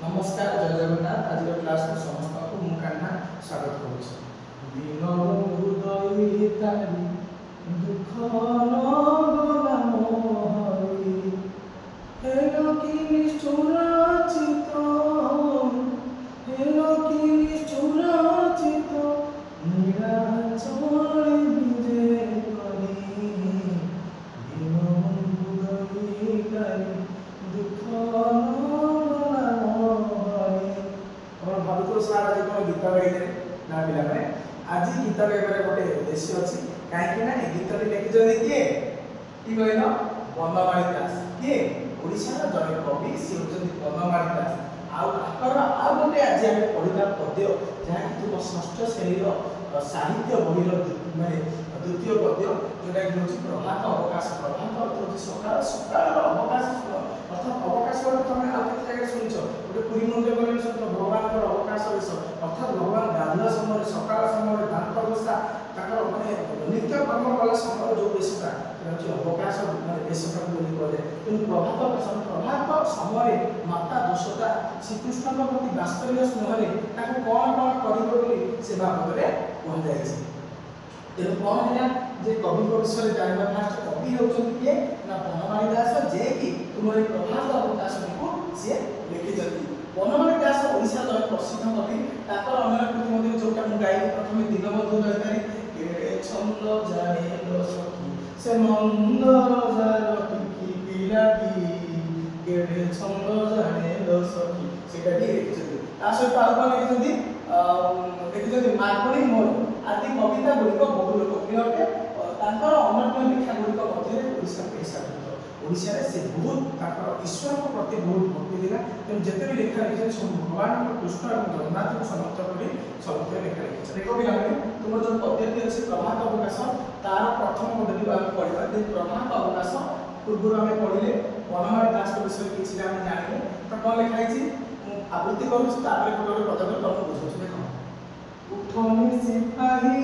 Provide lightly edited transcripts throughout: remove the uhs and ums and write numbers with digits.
ନମସ୍କାର, ଜୟ ଜଗନ୍ନାଥ। ଆଜିର କ୍ଲାସକୁ ସମସ୍ତଙ୍କୁ ମୁଁ କାହ୍ନା ସ୍ୱାଗତ କରୁଛି। ଦୀନବନ୍ଧୁ ଦଇତାରି ଦୁଃଖ ନ ଗଲା ମୋ ହରି, ହେଲ କି ନିଷ୍ଠୁର ଚିତ, ହେଲ କି ନିଷ୍ଠୁର ଚିତ, ନୀଳାଚଳେ ବିଜେ କରି। ଦୀନବନ୍ଧୁ ଦଇତାରି ଦୁଃଖ ନ ଗଲା ମୋ ହରି। ଆପଣ ଭାବୁଥିବ ସାର୍ ଆଜି କ'ଣ ଗୀତ ଗାଇଲେ? ନା ପିଲାମାନେ, ଆଜି ଗୀତ ଗାଇବାର ଗୋଟେ ଉଦ୍ଦେଶ୍ୟ ଅଛି। କାହିଁକି ନା ଏ ଗୀତଟି ଲେଖିଛନ୍ତି କିଏ? କି କହିଲ? ବନମାଳୀ ଦାସ। କିଏ? ଓଡ଼ିଶାର ଜଣେ କବି, ସିଏ ହେଉଛନ୍ତି ବନମାଳୀ ଦାସ। ଆଉ ତାଙ୍କର ଆଉ ଗୋଟେ ଆଜି ଆମେ ପଢିବା ପଦ୍ୟ, ଯାହାକି ତୁମ ଷଷ୍ଠ ଶ୍ରେଣୀର ସାହିତ୍ୟ ବହିର ମାନେ ଦ୍ୱିତୀୟ ପଦ୍ୟ, ଯୋଉଟାକି ହେଉଛି ପ୍ରଭାତ ଅବକାଶ। ପ୍ରଭାତ ଅର୍ଥ ହେଉଛି ସକାଳ, ସକାଳର ଅବକାଶ। ଅର୍ଥାତ୍ ଅବକାଶ ଅର୍ଥ ତମେ ଆଉ କେତେ ଜାଗାରେ ଶୁଣିଛ। ଗୋଟେ ପୁରୀ ମନ୍ଦିର ଗଲେ ଶୁଣିଛ ଭଗବାନଙ୍କର ଅବକାଶ ବେଶ, ଅର୍ଥାତ୍ ଭଗବାନ ଗାଧୁଆ ସମୟରେ, ସକାଳ ସମୟରେ, ଦାନ୍ତ ଘଷା, ତାଙ୍କର ମାନେ ନିତ୍ୟ କର୍ମ କଲା ସମୟରେ ଯୋଉ ବେଶଟା, ସେଟା ହେଉଛି ଅବକାଶ, ମାନେ ବେଶଟାକୁ ବୋଲି କୁହାଯାଏ। ତେଣୁ ପ୍ରଭାତ ପ୍ରଭାତ ସମୟରେ ମାତା ଯଶୋଦା ଶ୍ରୀକୃଷ୍ଣଙ୍କ ପ୍ରତି ବାତ୍ସଲ୍ୟ ସ୍ନେହରେ ତାକୁ କ'ଣ କ'ଣ କରିବ ବୋଲି ସେ ବାବଦରେ କୁହାଯାଇଛି। ତେଣୁ କ'ଣ ହେଲା ଯେ କବିଙ୍କ ବିଷୟରେ ଜାଣିବା। ଫାଷ୍ଟ କବି ହେଉଛନ୍ତି କିଏ ନା ବନମାଳୀ ଦାସ, ଯିଏକି ତୁମର ଏଇ ପ୍ରଭାତ ଅବକାଶଟିକୁ ସିଏ ଲେଖିଛନ୍ତି। ବନମାଳୀ ଦାସ ଓଡ଼ିଶାର ଜଣେ ପ୍ରସିଦ୍ଧ କବି। ତାଙ୍କର ଅନ୍ୟ କୃତି ମଧ୍ୟ ଯୋଉଟା ମୁଁ ଗାଇଲି ପ୍ରଥମେ, ଦୀନବନ୍ଧୁ ଦଇତାରି, କେଡ଼େ ଛନ୍ଦ ଜାଣିଲ ସଖୀ ସେ ନନ୍ଦ ରଜାର ଟିକି ପିଲାଟି, କେଡ଼େ ଛନ୍ଦ ଜାଣିଲ ସଖୀ, ସେଇଟା ବି ଲେଖିଛନ୍ତି। ତା ସହିତ ଆଉ କ'ଣ ଲେଖିଛନ୍ତି? ଲେଖିଛନ୍ତି ମାଗୁଣି ମୋର ଆଦି କବିତା ଗୁଡ଼ିକ ବହୁ ଲୋକପ୍ରିୟ ଅଟେ। ତାଙ୍କର ଅନ୍ୟାନ୍ୟ ଲେଖା ଗୁଡ଼ିକ ମଧ୍ୟରେ ଓଡ଼ିଶା ପେଶାଭୂତ। ଓଡ଼ିଶାରେ ସେ ବହୁତ ତାଙ୍କର ଈଶ୍ୱରଙ୍କ ପ୍ରତି ବହୁତ ଭକ୍ତି ଥିଲା। ତେଣୁ ଯେତେ ବି ଲେଖା ଲେଖିଛନ୍ତି, ସବୁ ଭଗବାନଙ୍କ କୃଷ୍ଣ ଏବଂ ଜଗନ୍ନାଥଙ୍କୁ ସମର୍ଥ କରି ସବୁଥିରେ ଲେଖା ଲେଖିଛନ୍ତି। ଦେଖ ପିଲାମାନେ, ତୁମର ଯୋଉ ପଦ୍ୟଟି ଅଛି ପ୍ରଭାତ ଅବକାଶ, ତାର ପ୍ରଥମ ପଦଟିକୁ ଆମେ ପଢିବା। ଯେ ପ୍ରଭାତ ଅବକାଶ ପୂର୍ବରୁ ଆମେ ପଢିଲେ ବନମାଳୀ ଦାସଙ୍କ ବିଷୟରେ କିଛିଟା ଆମେ ଜାଣିଲେ। ତ କ'ଣ ଲେଖା ହେଇଛି ମୁଁ ଆବୃତ୍ତି କରୁଛି, ତାପରେ ଗୋଟେ ଗୋଟେ ପଦ କରି ତମକୁ ବୁଝାଉଛି। ଦେଖ, ଉଠନି ସିପାହୀ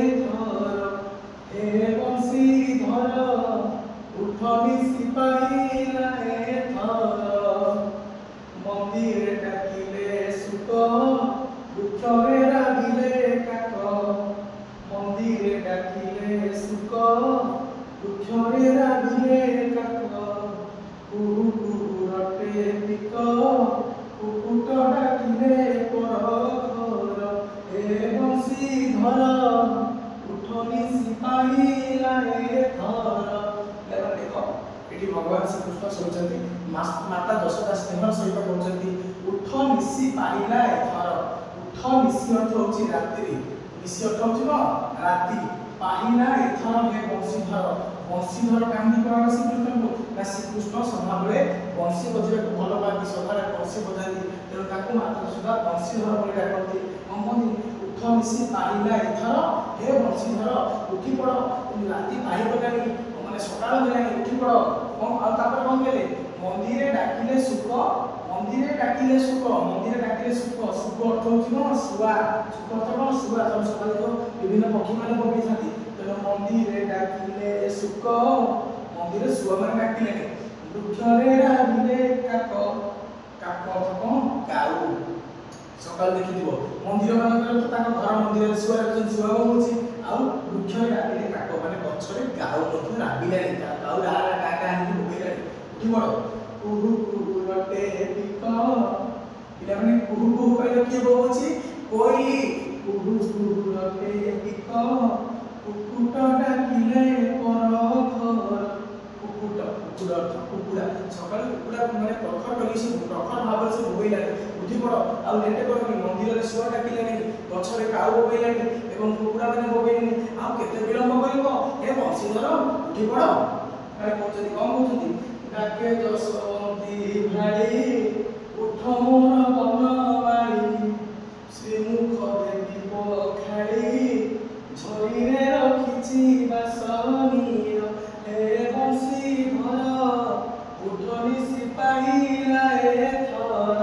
ଏଥର ହେ ବଂଶୀଧର, ଉଠନି ସିପାହୀ ଏଥର, ମନ୍ଦିରେ ଡାକିଲେ ଶୁକ, ବୃକ୍ଷରେ ରାବିଲେ କାକ, ମନ୍ଦିରେ ଡାକିଲେ ଶୁକ, ବୃକ୍ଷରେ ରାବିଲେ କାକ, କୁହୁ କୁହୁ ରଟେ ପିକ, କୁକୁଟ ଡାକିଲେ ପରଘର, ହେ ବଂଶୀଧର, ଉଠନି ସିପାହୀ ଏଥର। ଦେଖ, ଏଠି ଭଗବାନ ଶ୍ରୀକୃଷ୍ଣ ଶୋଇଛନ୍ତି, ମାତା ଯଶୋଦା ସ୍ନେହର ସହିତ କହୁଛନ୍ତି, ଉଠ ନିଶି ପାହିଲା ଏଥର। ଉଠ ନିଶି ଅର୍ଥ ହଉଛି ରାତ୍ରି, ନିଶି ଅର୍ଥ ହଉଛି କଣ? ରାତି। ପାହିଲା ଏଥର ହେ ବଂଶୀଧର। ବଂଶୀଧର କାହିଁକି କୁହାଗଲା ଶ୍ରୀକୃଷ୍ଣଙ୍କୁ? ନା ଶ୍ରୀକୃଷ୍ଣ ସଦାବେଳେ ବଂଶୀ ବଜାଇବାକୁ ଭଲ ପାଆନ୍ତି, ସଦାବେଳେ ବଂଶୀ ବଜାନ୍ତି। ତେଣୁ ତାକୁ ମାତା ଯଶୋଦା ବଂଶୀଧର ବୋଲି ଡାକନ୍ତି। କଣ କହନ୍ତି? ଉଠ ନିଶି ପାହିଲା ଏଥର ହେ ବଂଶୀଧର, ଉଠି ପଡ଼, ରାତି ପାହିଗଲାଣି, ମାନେ ସକାଳ ହେଲାଣି, ଉଠି ପଡ଼। କଣ ଆଉ ତାପରେ କଣ କହିଲେ? ମନ୍ଦିରେ ଡାକିଲେ ଶୁକ, ମନ୍ଦିରେ ଡାକିଲେ ଶୁକ, ମନ୍ଦିରେ ଡାକିଲେ ଶୁକ। ଶୁକ ଅର୍ଥ ହଉଛି କଣ? ଶୁଆ। ଶୁକ ଅର୍ଥ କଣ? ଶୁଆ। ତମେ ସକାଳେ ଦେଖିବ ବିଭିନ୍ନ ପକ୍ଷୀମାନେ ବୋବେଇଥାନ୍ତି। ତେଣୁ ମନ୍ଦିରେ ଡାକିଲେ ଶୁକ, ମନ୍ଦିରେ ଶୁଆ ମାନେ ଡାକିଲେଣି। ବୃକ୍ଷରେ ରାବିଲେ କାକ, କାକ ଅର୍ଥ କଣ? କାଉ। ସକାଳୁ ଦେଖିଥିବ ମନ୍ଦିର ମାନଙ୍କରେ ତ ତାଙ୍କ ଘର ମନ୍ଦିରରେ ଶୁଆ ରଖିଛନ୍ତି, ଶୁଆ ବୋବଉଛି। ଆଉ ବୃକ୍ଷରେ ରାବିଲେ କାକ ମାନେ ଗଛରେ କାଉ ମଧ୍ୟ ରାବିଲାଣି, କାଉ ରା ରା କା କା ହେଇକି ବୋବେଇଲାଣି, ଉଠି ପଡ଼। କୁହୁ କୁହୁ ରଟେ ପିକ। ପିଲାମାନେ, କୁହୁ କୁହୁ କହିଲେ କିଏ ବୋବଉଛି? କୋଇଲି। କୁହୁ କୁହୁ ରଟେ ପିକ, କୁକୁଟ ଡାକିଲେ ପର ଘର। କୁକୁଟ, କୁକୁଟ ଅର୍ଥ କୁକୁଡ଼ା। ସକାଳୁ କୁକୁଡ଼ା ମାନେ ପ୍ରଖର କରିକି ସେ ପ୍ରଖର ଭାବରେ ସେ ବୋବେଇଲାଣି, ଉଠି ପଡ଼, ଆଉ ଲେଟ୍ କରନି। ମନ୍ଦିରରେ ଶୁଆ ଡାକିଲାଣି, ଗଛରେ କାଉ ବୋବେଇଲାଣି ଏବଂ କୁକୁଡ଼ା ମାନେ ବୋବେଇଲେଣି, ଆଉ କେତେ ବିଳମ୍ବ କରିବ ହେ ବଂଶୀଧର, ଉଠି ପଡ଼। ମାନେ କହୁଛନ୍ତି, କଣ କହୁଛନ୍ତି? ଡାକେ ଯଶୋବନ୍ତୀ ଭାଳି, ଉଠ ମୋର ବନମାଳୀ, ଶ୍ରୀମୁଖ ଦେବୀ ପଖାଳି, ଝରିରେ ରଖିଛି ବାସନୀର, ହେ ବଂଶୀଧର, ଉଠନି ସିପାହୀ ଏଥର।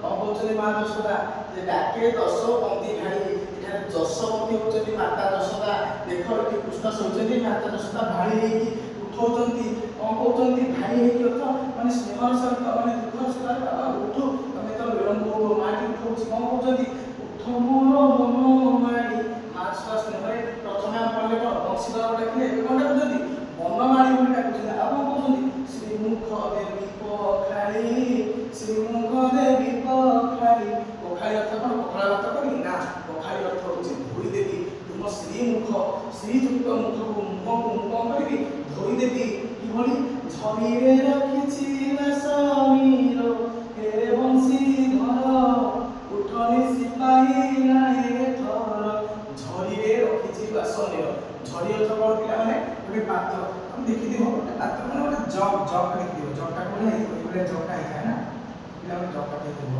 କଣ କହୁଛନ୍ତି ମା ଯଶୋଦା? ଯେ ଡାକେ ଯଶୋବନ୍ତୀ ଭାଳି। ଏଠାରେ ଯଶୋବନ୍ତୀ ହଉଛନ୍ତି ମାତା ଯଶୋଦା। ଦେଖ, ଏଠି କୃଷ୍ଣ ଶୋଇଛନ୍ତି, ମାତା ଯଶୋଦା ଭାଳି ହେଇକି ଉଠଉଛନ୍ତି। କଣ କହୁଛନ୍ତି? ଭାଳି ହେଇକି ଅର୍ଥ ମାନେ ସ୍ନେହର ସହିତ, ମାନେ ଦୁଃଖର ସହିତ, ବାବା ଉଠୁ, ତମେ ଶ୍ରୀମୁଖ ଦେବୀ ପଖାଳି। ପଖାଳି ଅର୍ଥ କଣ? ପଖାଳ ଭାତ କରିବି ନା, ପଖାଳି ଅର୍ଥ ହଉଛି ଧୋଇଦେବି ତୁମ ଶ୍ରୀମୁଖ, ଶ୍ରୀଯୁକ୍ତ ମୁଖକୁ, ମୁହଁକୁ ମୁଁ କଣ କରିବି? ଧୋଇଦେବି। କିଭଳି? ଝରିରେ ରଖିଛି ବାସନୀର, ହେ ବଂଶୀଧର, ଉଠନି ସିପାହୀ ଏଥର। ଝରିରେ ରଖିଛି ବାସନୀର। ଝରି ଅର୍ଥ କଣ ପିଲାମାନେ? ଗୋଟେ ପାତ୍ର ତମେ ଦେଖିଥିବ, ଗୋଟେ ପାତ୍ର ମାନେ ଗୋଟେ ଜଗ୍, ଜଗ୍ ଦେଖିଥିବ। ଜଗ୍ଟା କୋଉଠି ହେଇଥିବ? ଏଇଭଳିଆ ଜଗ୍ଟା ହେଇଥାଏ ନା ପିଲାମାନେ? ଜଗ୍ଟା ହେଇଥିବ।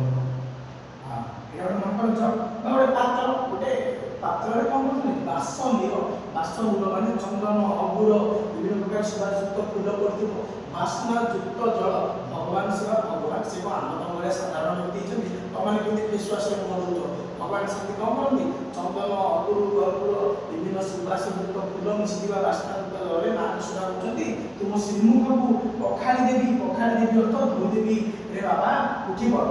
ହଁ, ଏଇଟା ଗୋଟେ ମନେକର ଜଗ୍ ବା ଗୋଟେ ପାତ୍ର। ଗୋଟେ ପାତ୍ରରେ କଣ କରୁଛନ୍ତି? ବାସ ନୀର। ବାସ ନୀର ମାନେ ଚନ୍ଦନ, ଅଗୁର, ବିଭିନ୍ନ ପ୍ରକାର ସୁବାସଯୁକ୍ତ ଫୁଲ ପଡ଼ିଥିବ, ବାସ୍ନା ଯୁକ୍ତ ଜଳ। ଭଗବାନ ସେବା, ଭଗବାନ ସେ କଣ ଆମ ତମ ଭଳିଆ ସାଧାରଣ ବ୍ୟକ୍ତି ହେଇଛନ୍ତି? ତମମାନେ କେମିତି ଫେସ୍ ୱାଶରେ ମୁହଁ ଧୋଉଛ, ଭଗବାନ ସେମିତି କଣ କରନ୍ତି? ଚନ୍ଦନ, ଅଗୁରୁ, କର୍ପୂର, ବିଭିନ୍ନ ସୁବାସଯୁକ୍ତ ଫୁଲ ମିଶିଥିବା ବାସ୍ନାଯୁକ୍ତ ଜଳରେ ମା ଯଶୋଦା କହୁଛନ୍ତି, ତୁମ ଶ୍ରୀମୁଖକୁ ପଖାଳି ଦେବି। ପଖାଳି ଦେବି ଅର୍ଥ ଧୋଇଦେବି। ରେ ବାବା, ଉଠି ପଡ଼।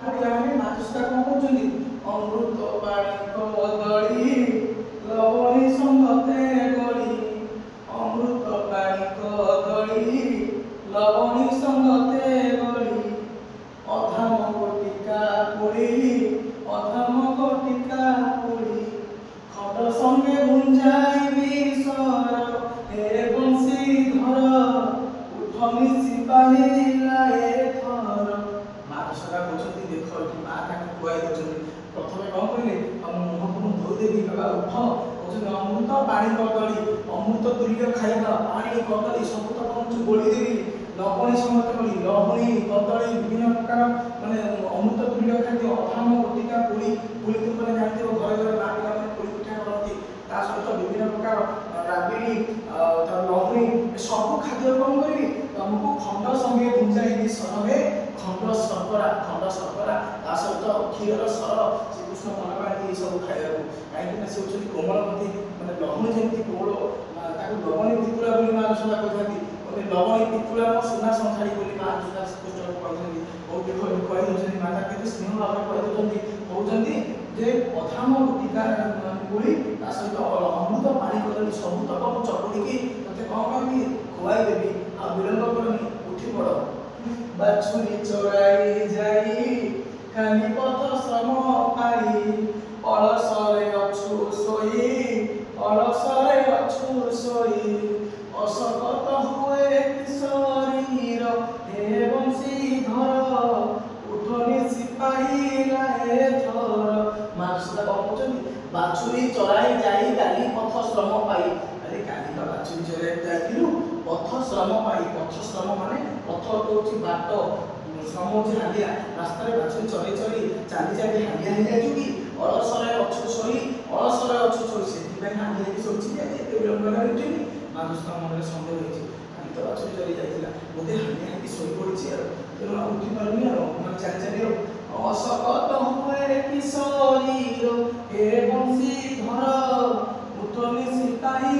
ପିଲାମାନେ, ମା ଯଶୋଦା କଣ କହୁଛନ୍ତି? ଅମୃତ ପାଣି କଦଳୀ ଲବଣୀ ସଙ୍ଗତେ ଗୋଳି, ଅମୃତ ପାଣି କଦଳୀ ଲବଣୀ ସଙ୍ଗତେ ଗୋଳି, ଅଧାମ ଗୋଟିକା ପୁଳି, ଅଧାମ ଗୋଟିକା ପୁଳି, ଖଣ୍ଡ ସଙ୍ଗେ ଗୁଞ୍ଜାଇବି ସର, ହେ ବଂଶୀଧର, ଉଠନି ସିପାହୀ ଏଥର। ମା ଯଶୋଦା କହୁଛନ୍ତି, ଦେଖ, ଏଠି ମା ତାଙ୍କୁ ଖୁଆଇ ଦଉଛନ୍ତି। ପ୍ରଥମେ କଣ କହିଲେ? ତମ ମୁହଁକୁ ମୁଁ ଧୋଇଦେବି, ବାବା ଉଠ। କହୁଛନ୍ତି ଅମୃତ ପାଣି କଦଳୀ, ଅମୃତ ତୁଲ୍ୟ ଖାଇବା ପାଣି କଦଳୀ ସବୁ ତ କଣ ଗୋଳି ଦେବି। ଲବଣୀ ସମେତ ଗୋଳି, ଲହୁଣୀ, କଦଳୀ, ବିଭିନ୍ନ ପ୍ରକାର ମାନେ ଅମୃତ ତୁଲ୍ୟ ଖାଦ୍ୟ। ଅଧାମ ଗୋଟିକା ପୁଳି। ପୁଳି ତୁମମାନେ ଜାଣିଥିବ, ଘରେ ଘରେ ମା ପିଲାମାନେ ପୁଳି ପିଠା କରନ୍ତି। ତା ସହିତ ବିଭିନ୍ନ ପ୍ରକାର ରାବିଡ଼ି, ଲହୁଣୀ, ସବୁ ଖାଦ୍ୟ କଣ କରିବି ତମକୁ? ଖଣ୍ଡ ସଙ୍ଗେ ଗୁଞ୍ଜାଇବି ସରରେ। ଖଣ୍ଡ ଶର୍କରା, ଖଣ୍ଡ ଶର୍କରା, ତା ସହିତ କ୍ଷୀରର ସର। ଶ୍ରୀକୃଷ୍ଣ ମନ ପାଆନ୍ତି ଏସବୁ ଖାଇବାକୁ, କାହିଁକି ନା ସେ ହେଉଛନ୍ତି କୋମଳମତି। ମାନେ ଲହୁଣୀ ଯେମିତି କୋମଳ, ତାକୁ ଲବଣୀ ପିତୁଳା ବୋଲି ମା ଯଶୋଦା କହିଥାନ୍ତି। ମାନେ ଲବଣୀ ପିତୁଳା ମୋ ସୁନା ସଂସାରୀ ବୋଲି ମା ଯଶୋଦା ଶ୍ରୀକୃଷ୍ଣଙ୍କୁ କହିଥାନ୍ତି। ବହୁତ ଦେଖ, କହି ଦେଉଛନ୍ତି ମାତା, କେତେ ସ୍ନେହ ଭାବରେ କହି ଦେଉଛନ୍ତି। କହୁଛନ୍ତି ଯେ ଅଧାମ ଗୋଟିକା ପୁଳି, ତା ସହିତ ଅମୃତ ପାଣି କଦଳୀ ସବୁ ତକ ମୁଁ ଚକୁଡ଼ିକି ତତେ କଣ କରିବି? ଖୁଆଇ ଦେବି। ଆଉ ବିଳମ୍ବ କରନି, ଉଠି ପଡ଼। ବାଛୁରୀ ଚରାଇ ଯାଇ କାଲି ପଥ ଶ୍ରମ ପାଇ, ଅଳସରେ ଅଛୁ ଶୋଇ, ଅଳସରେ ଅଛୁ ଶୋଇ, ଅଶକତ ହୁଏ କି ଶରୀର, ହେ ବଂଶୀଧର, ଉଠନି ସିପାହୀ ଏଥର। ମା ଯଶୋଦା କଣ କହୁଛନ୍ତି? ବାଛୁରୀ ଚରାଇ ଯାଇ କାଲି ପଥ ଶ୍ରମ ପାଇ। ଆରେ, କାଲି ତ ବାଛୁରୀ ଚରାଇ ଯାଇଥିଲୁ, ପଥ ଶ୍ରମ ପାଇ। ପଥ ଶ୍ରମ ମାନେ ପଥ ହଉଛି ବାଟ, ଶ୍ରମ ହଉଛି ହାଲିଆ। ରାସ୍ତାରେ ବାଛୁରୀ ଚରେଇ ଚରେଇ, ଚାଲି ଚାଲି ହାଲିଆ ହେଇଯାଇଛୁ କି? ଅଳସରେ ଅଛୁ ଶୋଇ, ଅଳସରେ ଅଛୁ ଶୋଇ, ସେଥିପାଇଁ ହାଲିଆ ହେଇକି ଶୋଇଛି କି ଆଜି ଏତେ ବିଳମ୍ବ ହେଲାଣି ଉଠିନି? ମା ଯଶୋଦା ମନରେ ସନ୍ଦେହ ହେଇଛି, କାଲି ତ ବାଛୁରୀ ଚରେଇ ଯାଇଥିଲା, ବୋଧେ ହାଲିଆ ହେଇକି ଶୋଇପଡ଼ିଛି ଆଉ ତେଣୁ ଆଉ ଉଠି ପାରୁନି ଆଉ ମାନେ ଚାଲି ଚାଲି ଆଉ। ଅଶକତ ହୁଏ କି ଶରୀର, ହେ ବଂଶୀଧର, ଉଠନି ସିପାହୀ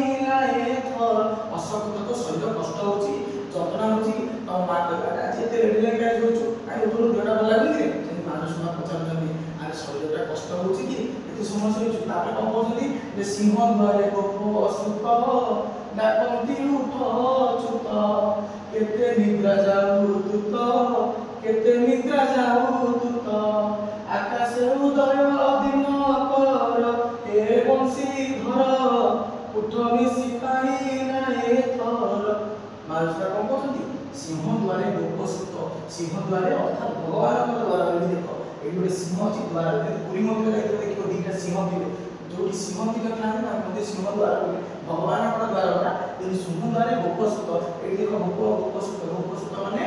ଏଥର। ଅଶକତ ତ ଶରୀର କଷ୍ଟ ହଉଛି, ଯନ୍ତ୍ରଣା ହଉଛି। ତମ ମା କହିବା, ଆଜି ଏତେ ଲେଟ୍ ହେଲାଣି, କାହିଁ ଶୋଇଛୁ, କାହିଁ ଉଠୁନୁ, ଦେହଟା ଭଲ ଲାଗୁନି କି? ସେମିତି ମା ଯଶୋଦା ପଚାରୁଛନ୍ତି, ଆରେ ଶରୀରଟା କଷ୍ଟ ହଉଛି କି ଏତେ ସମୟ ଶୋଇଛୁ? ତାପରେ କଣ କହୁଛନ୍ତି ଯେ ସିଂହ ଦ୍ୱାରେ ଗୋପ ସୁତ ଡାକନ୍ତି ଉଠ ଅଚ୍ୟୁତ, କେତେ ନିଦ୍ରା ଯାଉ ତୁତ, କେତେ ନିଦ୍ରା ଯାଉ ତୁତ, ଆକାଶେ ଉଦୟ ଦିନ କର, ହେ ବଂଶୀଧର, ଉଠନି ସିପାହୀ ଏଥର। ମା ଯଶୋଦା କଣ କହୁଛନ୍ତି? ସିଂହ ଦ୍ୱାରେ ଗୋପ ସୁତ। ସିଂହ ଦ୍ୱାରେ ଅର୍ଥାତ୍ ଭଗବାନଙ୍କର ଦ୍ୱାର। ଏଠି ଦେଖ, ଏଠି ଗୋଟେ ସିଂହ ଅଛି ଦ୍ୱାର। ଯଦି ପୁରୀ ମନ୍ଦିର ଯାଇଥିବ, ଦେଖିବ ଦିଟା ସିଂହ ଥିବେ। ଯୋଉଠି ସିଂହ ଥିବେ ଥାନ୍ତି, ତାଙ୍କୁ କୁହନ୍ତି ସିଂହ ଦ୍ୱାର ବୋଲି, ଭଗବାନଙ୍କର ଦ୍ୱାର ପରା। ଯଦି ସିଂହ ଦ୍ୱାରେ ଗୋପ ସୁତ, ଏଠି ଦେଖ ଗୋପ, ଗୋପ ସୁତ। ଗୋପ ସୁତ ମାନେ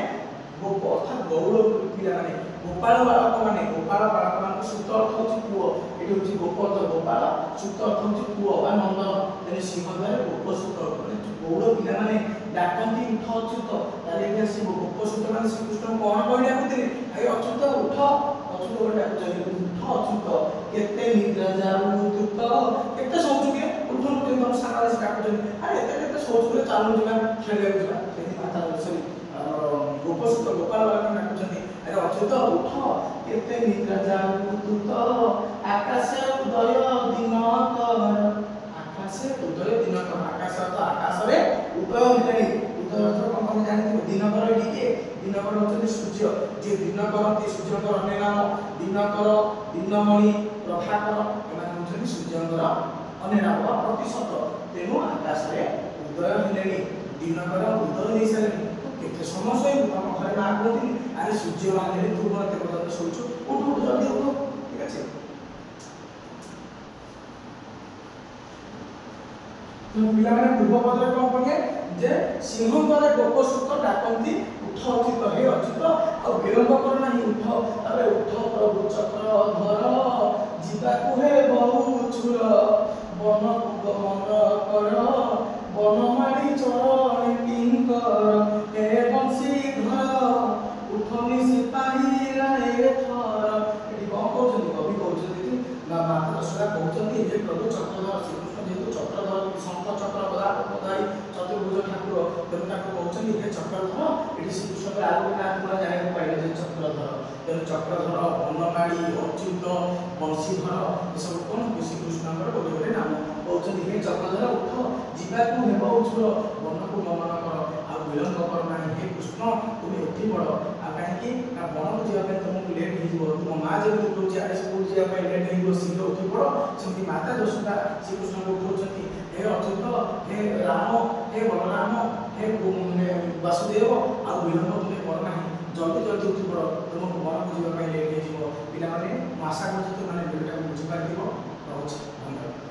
ଗୋପ ଅର୍ଥାତ୍ ଗୌଡ଼ ପିଲାମାନେ, ଗୋପାଳ ବାଳକ ମାନେ, ଗୋପାଳ ବାଳକ ମାନଙ୍କୁ। ସୁତ ଅର୍ଥ ହଉଛି ପୁଅ। ଏଠି ହଉଛି ଗୋପ ଅର୍ଥ ଗୋପାଳ, ସୁତ ଅର୍ଥ ହଉଛି ପୁଅ ବା ନନ୍ଦନ। ତେଣୁ ସିଂହ ଦ୍ୱାରେ ଗୋପ ସୁତ ମାନେ ଗୌଡ଼ ପିଲାମାନେ ଡାକନ୍ତି ଉଠ ଅଚ୍ୟୁତ। ତାହେଲେ ଏଠି ଆସିବ ଗୋପ ସୁତ ମାନେ ଶ୍ରୀକୃଷ୍ଣଙ୍କୁ କଣ କହି ଡାକୁଥିଲେ? ଭାଇ ଅଚ୍ୟୁତ, ଉଠ ଅଚ୍ୟୁତ ବୋଲି ଡାକୁଛନ୍ତି। ଉଠ ଅଚ୍ୟୁତ, କେତେ ନିଦ୍ରା ଯାଉ ତୁତ, କେତେ ଶୋଉଛୁ କି, ଉଠୁନୁ। କେମିତି ତମ ସାଙ୍ଗରେ ସେ ଡାକୁଛନ୍ତି, ଆରେ ଏତେ କେତେ ଶୋଉଛୁ ବୋଲି, ଚାଲୁନୁ ଯିବା, ଖେଳିବାକୁ ଯିବା। ସେମିତି ମାତା ସରି ଆମର ଗୋପସୁତ ଗୋପାଳ ବାଳକ ଡାକୁଛନ୍ତି, ଆରେ ଅଚ୍ୟୁତ ଉଠ, କେତେ ନିଦ୍ରା ଯାଉ ତୁତ, ଆକାଶେ ଉଦୟ ଦିନ କର। ଆକାଶେ ଉଦୟ ଦିନ କର। ଆକାଶ ତ ଆକାଶରେ ଉଦୟ ହେଲେଣି। ଉଦୟ ଅର୍ଥ କଣ ତମେ ଜାଣିଥିବ? ଦିନକର ଏଠି କିଏ? ଦିନକର ହେଉଛନ୍ତି ସୂର୍ଯ୍ୟ, ଯିଏ ଦିନ କରନ୍ତି। ସୂର୍ଯ୍ୟଙ୍କର ଅନ୍ୟ ନାମ ଦିନକର, ଦିନମଣି, ପ୍ରଭାକର, ଏମାନେ ହେଉଛନ୍ତି ସୂର୍ଯ୍ୟଙ୍କର ଅନ୍ୟ ନାମ ବା ପ୍ରତିଶତ। ତେଣୁ ଆକାଶରେ ଉଦୟ ହେଲେଣି, ଦିନକର ଉଦୟ ହେଇସାରିଲେଣି, ତୁ କେତେ ସମୟ ଶୋଇବୁ? ଆମ ଘରେ ମା କୁହନ୍ତିନି, ଆରେ ସୂର୍ଯ୍ୟ ବାହାରିଲେଣି, ତୁ କଣ ଏତେ ପର୍ଯ୍ୟନ୍ତ ଶୋଇଛୁ? ଉଠୁ ଉଠୁ, ଜଲ୍ଦି ଉଠୁ। ଠିକ ଅଛି। ତେଣୁ ପିଲାମାନେ ପୂର୍ବ ପଦରେ କଣ ପଢିଲେ ଯେ ସିଂହଦ୍ୱାରେ ଗୋପସୁତ ଡାକନ୍ତି, ଉଠ ଅଚ୍ୟୁତ, ହେ ଅଚ୍ୟୁତ, ଆଉ ବିଳମ୍ବ କର ନାହିଁ, ଉଠ। ତାପରେ ଉଠ ପ୍ରଭୁ ଚକ୍ର ଧର, ଯିବାକୁ ହେ ବହୁ ଛୁର, ବନକୁ ଗମନ କର, ବନମାଳୀ ଚରଣେ କିଙ୍କର, ହେ ବଂଶୀଧର, ଉଠ ନିଶି ପାହିଲା ଏଥର। ଏଠି କଣ କହୁଛନ୍ତି କବି? କହୁଛନ୍ତି କି ବା ମାତା ଯଶୋଦା କହୁଛନ୍ତି, ହେ ପ୍ରଭୁ ଚକ୍ରଧର, ଶ୍ରୀକୃଷ୍ଣ ଯେହେତୁ ଚକ୍ରଧର, ଶଙ୍ଖ ଚକ୍ର ଗଦା ପଦ୍ମଧାରୀ ଚତୁର୍ଭୁଜ ଠାକୁର, ତେଣୁ ତାକୁ କହୁଛନ୍ତି ହେ ଚକ୍ରଧର। ଏଠି ଶ୍ରୀକୃଷ୍ଣଙ୍କର ଆଉ ଗୋଟେ ନାଁ ତୁମେ ଜାଣିବାକୁ ପାଇଲେ ଯେ ଚକ୍ରଧର। ତେଣୁ ଚକ୍ରଧର, ବନମାଳୀ, ଅଚ୍ୟୁତ, ବଂଶୀଧର, ଏସବୁ କଣ? ଶ୍ରୀକୃଷ୍ଣଙ୍କର ଗୋଟେ ଗୋଟେ ନାମ। କହୁଛନ୍ତି ହେ ଚକ୍ରଧର ଉଠ, ଯିବାକୁ ହେବ ଉଛୁର, ବନକୁ ଗମନ କର, ଆଉ ବିଳମ୍ବ କର ନାହିଁ। ହେ କୃଷ୍ଣ, ତୁମେ ଉଠି ପଡ଼। ଆଉ କାହିଁକି ନା ବନକୁ ଯିବା ପାଇଁ ତୁମକୁ ଲେଟ୍ ହେଇଯିବ। ତୁମ ମା ଯେମିତି ଉଠଉଛି, ଆରେ ସ୍କୁଲ ଯିବା ପାଇଁ ଲେଟ୍ ହେଇଯିବ, ଶୀଘ୍ର ଉଠି ପଡ଼, ସେମିତି ମାତା ଯଶୋଦା ଶ୍ରୀକୃଷ୍ଣଙ୍କୁ ଉଠଉଛନ୍ତି। ହେ ଅଚ୍ୟୁତ, ହେ ରାମ, ହେ ବଳରାମ, ହେ ବାସୁଦେବ, ଆଉ ବିଳମ୍ବ ତୁମେ କର ନାହିଁ, ଜଲ୍ଦି ଜଲ୍ଦି ଉଠି ପଡ଼, ତୁମକୁ ବନକୁ ଯିବା ପାଇଁ ଲେଟ୍ ହେଇଯିବ। ପିଲାମାନେ, ମୁଁ ଆଶା କରୁଛି ତୁମେ ଭିଡ଼ିଓଟାକୁ ବୁଝିପାରିଥିବ। ରହୁଛି, ଧନ୍ୟବାଦ।